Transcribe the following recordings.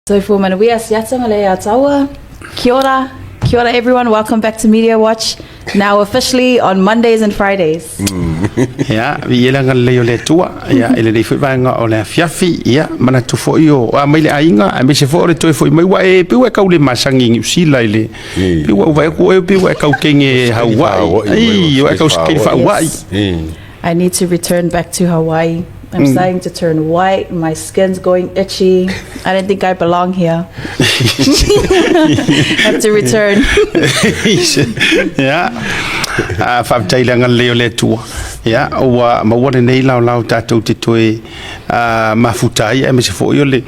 Soifua manuia siata le ataua. Kia ora. Kia ora everyone. Welcome back to Media Watch. Now officially on Mondays and Fridays. Ia, viia le agalelei o le Atua, ia, i lenei foi vaega o le afiafi, ia, manatu foi o a mai le aiga, aemaise foi o le toe foi mai, ua e, pei ua e kau le masagi i Niu Sila i le, pei ua ou vaai atu oe, pei ua e kau kenge Hawaii, ai, ua e kau kenge Hawaii. I need to return back to Hawaii. I'm starting to turn white. My skin's going itchy. I don't think I belong here. Have to return. Ia, ah, faafetai le agalelei o le Atua. Ia, ua maua lenei laolao tatou te toe ah, mafuta ai, aemaise foi o le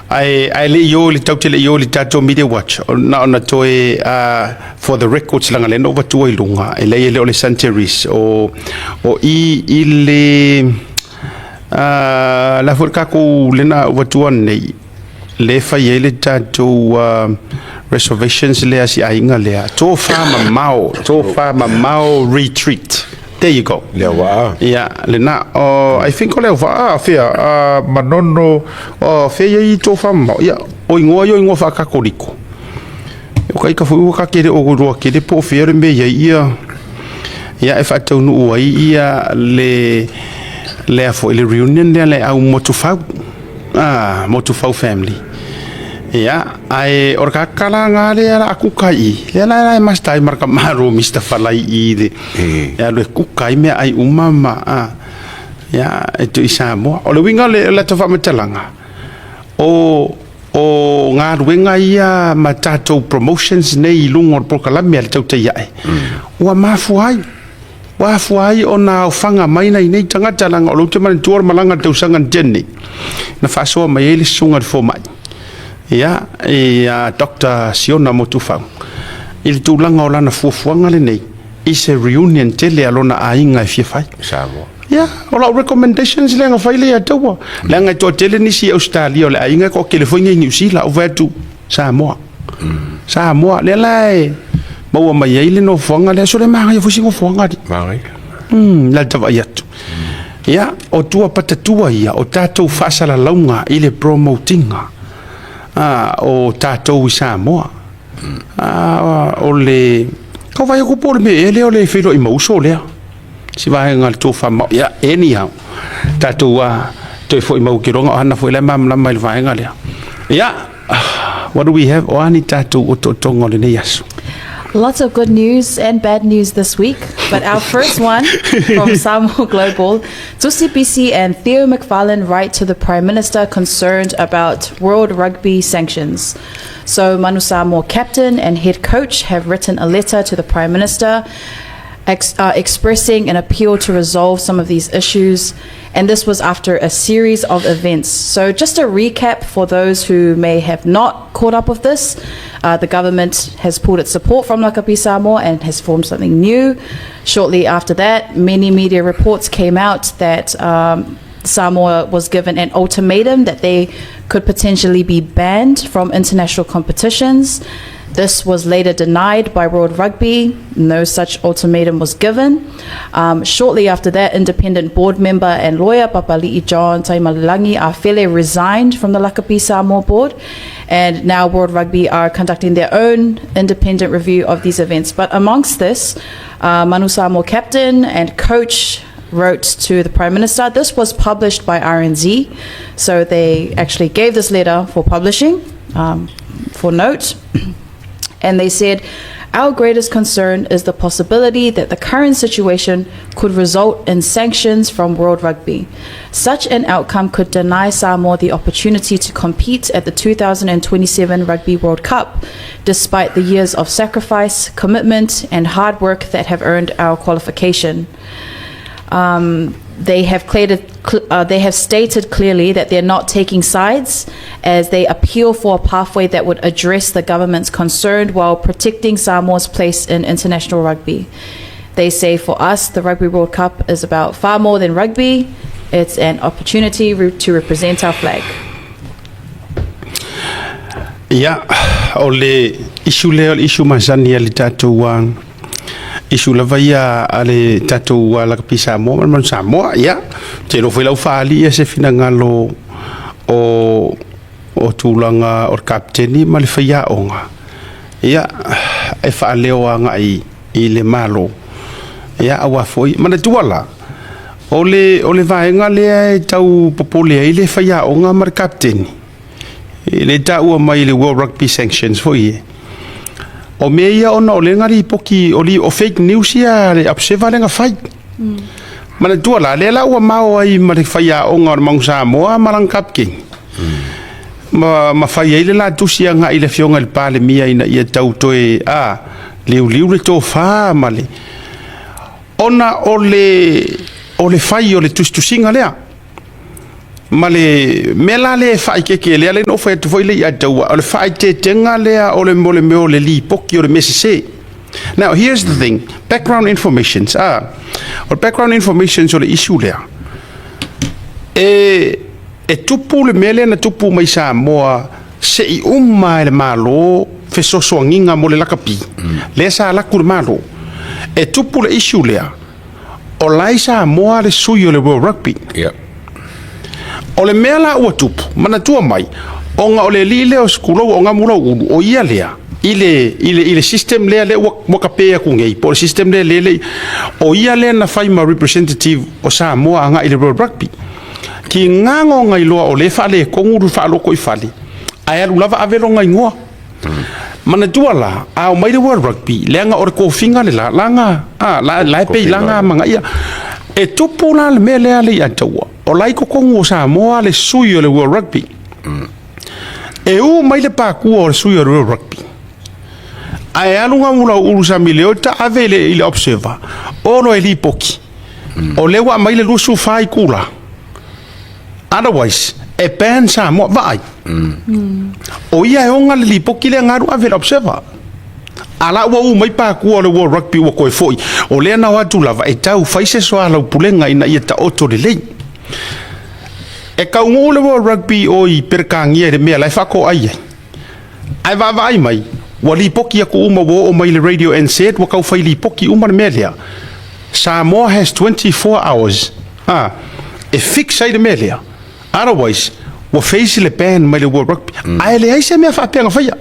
ae ae le i o i le tatou te le i o i le tatou Media Watch, o- na ona toe ah, for the records leaga lea na ou avatua i luga, e leai e le o le Santeris, o o i i le ah, la foi le tatou lena ou avatua nei, le fai ai le tatou reservations lea si aiga lea, Tofa Mamao, Tofa Mamao Retreat. There you go. Lea waa. Ia, lena. Oh, I think o lea waa, fea, Manono, oh, fea ia i Tofa Mamao. Ia, o ingoa ia o ingoa faakakoliko. O ka ika foi ua ka kele o roa kele po o fea le mea i ai ia. Ia, e faataunuu ai ia le, lea foi le reunion lea le au Motufau. Ah, Motufau family. Ia, ae o le kakala ngā lea la kuka i. Lea la la e masta ai marka maro Mr. Falai i le. E alu e kuka i mea ai uma ma a. Ia, e tu i Samoa. O le uiga o le latou faamatalaga, o o galuega ia ma tatou promotions nei i luga o le polokalame a le tautai ae, ua mafua ai. Ua afua ai ona aofaga mai nai nei tagata, leaga o lea ou te manatua o le malaga i le tausaga na tea nei, na faasoa mai ai le susuga i le fomai, ia, ia Doctor Siona Motufau, i le tulaga o lana fuafuaga lenei i se reunion tele a lona aiga e fia fai. Samoa. Ia, o lau recommendations lea na fai lea ia taua. Leaga e toatele nisi i Ausetalia o le aiga e toatele foi nei i Niu Sila, ou vaai atu, Samoa. Samoa, lea la e maua mai ai le nofoaga lea, sole manaia foi si nofoaga alii. Manaia. La le tavaai atu. Ia, o tua patatua ia, o tatou faasalalauga i le promote ina o tatou i Samoa. O le kau vaai atu po o le mea ea lea o le feiloai ma uso lea. Si vaega o le tofa ma ia, anyhow, tatou toe foi mau ke roga o hana foi le malamalama i le vaega lea. Ia, what do we have? O a ni tatou otootoga o lenei aso? Lots of good news and bad news this week, but our first one from Samoa Global, Tusi Pisi and Theo McFarlane write to the Prime Minister concerned about World Rugby sanctions. So Manu Samoa captain and head coach have written a letter to the Prime Minister expressing an appeal to resolve some of these issues. And this was after a series of events. So just a recap for those who may have not caught up with this, the government has pulled its support from Lakapi Samoa and has formed something new. Shortly after that, many media reports came out that Samoa was given an ultimatum that they could potentially be banned from international competitions. This was later denied by World Rugby. No such ultimatum was given. Shortly after that, independent board member and lawyer Papali'i John Taimalelagi Afele resigned from the Lakapi Samoa board. And now World Rugby are conducting their own independent review of these events. But amongst this, Manu Samoa captain and coach wrote to the Prime Minister. This was published by RNZ, so they actually gave this letter for publishing, for note. And they said, "Our greatest concern is the possibility that the current situation could result in sanctions from World Rugby. Such an outcome could deny Samoa the opportunity to compete at the 2027 Rugby World Cup, despite the years of sacrifice, commitment, and hard work that have earned our qualification." They have stated clearly that they're not taking sides as they appeal for a pathway that would address the government's concern while protecting Samoa's place in international rugby. They say, "For us, the Rugby World Cup is about far more than rugby. It's an opportunity to represent our flag." Ia, o le issue lea o le issue masani a le tatou issue lava ia a le tatou Lakapi Samoa ma le Manu Samoa. Ia, te iloa foi lau faali ia se finagalo o O tulaga o le kapeteni ma le faiaoga, ia, e faaleo agai i le Malo, ia, aua foi, manatua la, o le, o le vaega lea e tau popole ai le faiaoga ma le kapeteni, e le taua mai i le World Rugby Sanctions foi e. O mea ia ona o lea na lipoti, o, li, o fake news ia a le Observer lea na fai. Manatua la, lea la ua mao ai ma le faiaoga o le Manu Samoa ma lana kapeteni. Ma fai ai le la tusi agai i le afioga i le Palemia ina ia tau toe a liuliu le tofa ma le ona o le o le fai o le tusitusiga lea ma le mea la lea e faaeteete lea lea na ou fai atu foi le ia taua o le faaeteetega lea o le mo le mea o le lipoti o le mea sese. Now here's the thing, background informations, o le background informations o le issue lea e tupu le mea lea na tupu mai Samoa se i uma e le Malo fesoasoaniga mo le lakapi lea sa alu atu le Malo. E tupu le issue lea o la i Samoa le sui o le World Rugby. O le mea la ua tupu, manatua mai, ona o le alii lea o Sekuloua o Gamulauulu, o ia lea i le system lea lea ua kape atu nei, po o le system lea lea o ia lea na fai ma representative o Samoa agai i le World Rugby. Ki gago ngai loa o le faaletonu le faaloko i fale, ae alu lava ave lona igoa. Manatua la, a o mai le World Rugby, leaga o le kofiga le la, laga, a, la, la e pei laga mangaia. E tupu la le mea lea le ia taua. O la i totonu o Samoa le sui o le World Rugby. E u mai le pakua o le sui o le World Rugby. Ae alu Gamulauulu Sami Leota ave i le Observer. Olo e lipoti. O lea ua aumai le 24 itula. Otherwise, e ban Samoa, vaai. O ia e ona le lipoti lea na alu ave i le Observer. A la ua u mai pakua o le World Rugby ua toe foi. O lea na o atu lava e tau fai se soalaupulega ina ia taoto lelei. E kaunuu le World Rugby o i Peretania i le mea la e faatoai ai. Ae vaavaai mai, ua lipoti atu uma ua oo mai le Radio NZ ua tau fai lipoti uma le mea lea. Samoa has 24 hours e fix ai le mea lea. Otherwise, ua face le ban mai le World Rugby. Ae leai se mea faapea na faia.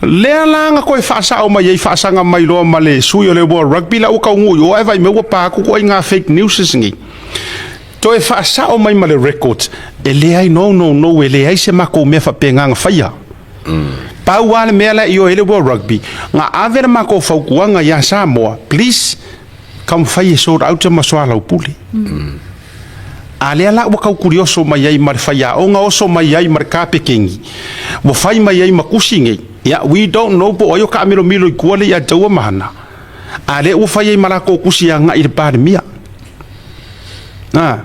Lea la na koe faasao mai ai faasaga mai loa ma le sui o le World Rugby la ua kaunuu i o ae vai mai ua pa atu koe ngā fake news nei. Toe faasao mai ma le records, e leai, no, no, no, e leai se makou mea faapena na faia. Pau lava le mea lea i o ai le World Rugby, na ave le makou fautuaga iā Samoa, please, taumafai e sort out ma soalaupule. A lea la ua tau mai ai ma le faiaoga oso mai ai ma le kapekeni, ua fai mai ai ma tusi nei. Ia, we don't know po o ai o kaamilomilo i tua le ia taua ma hana. A lea ua fai ai ma lakou tusi agai i le Palemia. A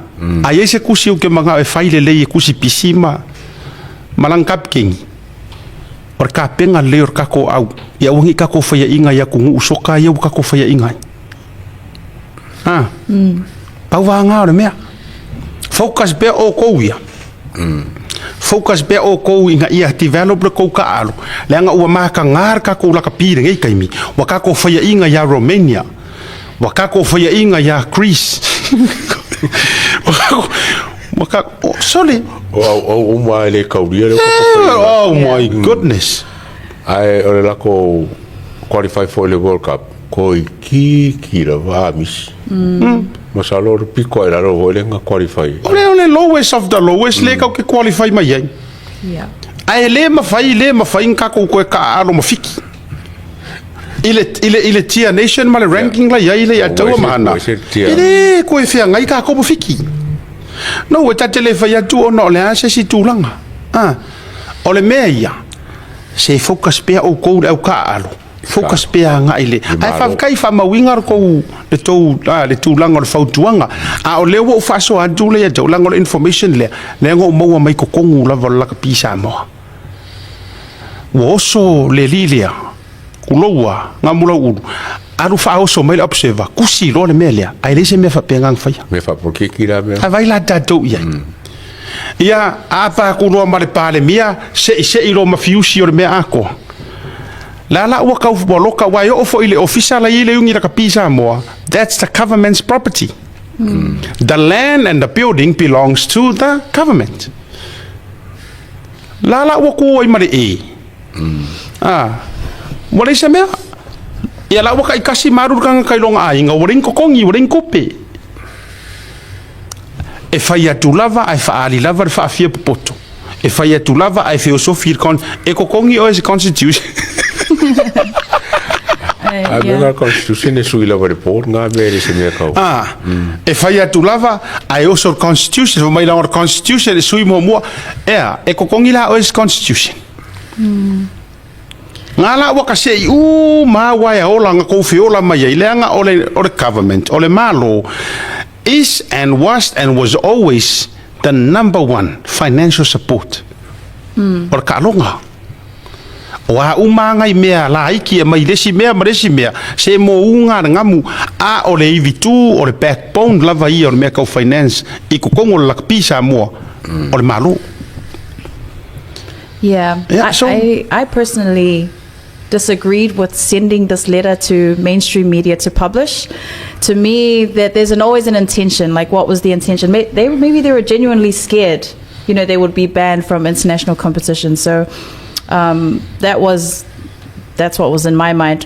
i ai se tusi ou te manao e fai lelei e tusi pisi ma lana kapekeni. O le kapega lelei o le tatou au. Ia aua nei tatou faiaiga i atunuu soka ia ua tatou faiaiga ai. Pau vaega o le mea. Focus pea outou ia. Focus pea outou ina ia develop le tou taaalo. Leaga ua mataga le tatou lakapi i lenei taimi. Ua tatou faiaiga ia Romania. Ua tatou faiaiga ia Greece. Ua sole. O au au uma e le kaulia le Oh my goodness. Ae o le lako qualify for le World Cup. Ko i ki ki la va misi. Masalo le piko ai lalo foi le nga qualify. O le lowest of the lowest le kau ke qualify mai ai. Ae le mafai le mafai ni tatou toe taaalo ma Fiti. I le tier nation ma le ranking la iai le ia taua ma hana. Ua ese tier. E le koe feagai tatou ma Fiti. No, e tate le fai atu ona o le a se si tulaga. Ah, o le mea ia, se focus pea outou le au taaalo. Focus pea agai le. Ae faafetai faamauina le tou le tou le tulaga o le fautuaga. A o lea ua ou faasoa atu le ia tulaga o le information lea, lea na ou maua mai totonu lava o le lakapi Samoa. Ua oso le alii lea, kuloua, Gamulauulu, alu faaoso mai le Observer, tusi loa le mea lea, ae leai se mea faapena na faia. Mea faapolokiki la mea. Ae vai la tatou i ai. Ia, apa atu loa ma le Palemia, sei sei loa ma fiusi o le mea atoa. La la ua kau ua loka ua e oo foi i le ofisa la i le Iuni Lakapi Samoa, that's the government's property. The land and the building belongs to the government. La la ua ku ai ma le e. Ah. Ua leai se mea. Ia la ua taitasi ma alu le tagata i lona aiga, ua leai ni totogi, ua leai ni tupe. E fai atu lava ae faaali lava le faafia popoto. E fai atu lava ae feosofi i le con e totogi oe i se constitution. A mea nga constitution e sui lava i le po nga mea e le se mea kau. Ah, e fai atu lava ae oso le constitution, fai mai leaga o le constitution e sui muamua. Ea, e totogi la oe i se constitution. Nga la ua kaseʻi uma lava e ola na kou feola mai ai, leaga o le, o le government, o le Malo, is and was and was always the number one financial support o le taaloga. O a uma lava nai mea laiti e aumai i le isi mea ma le isi mea, se mou ga le gamu, a o le ivi tu, o le backbone lava ia o le mea tau finance i totonu o le lakapi Samoa, o le Malo. Yeah. Yeah, I, I personally disagreed with sending this letter to mainstream media to publish. To me, that there's always an intention. Like, what was the intention? Maybe they were genuinely scared. They would be banned from international competition. So that's what was in my mind.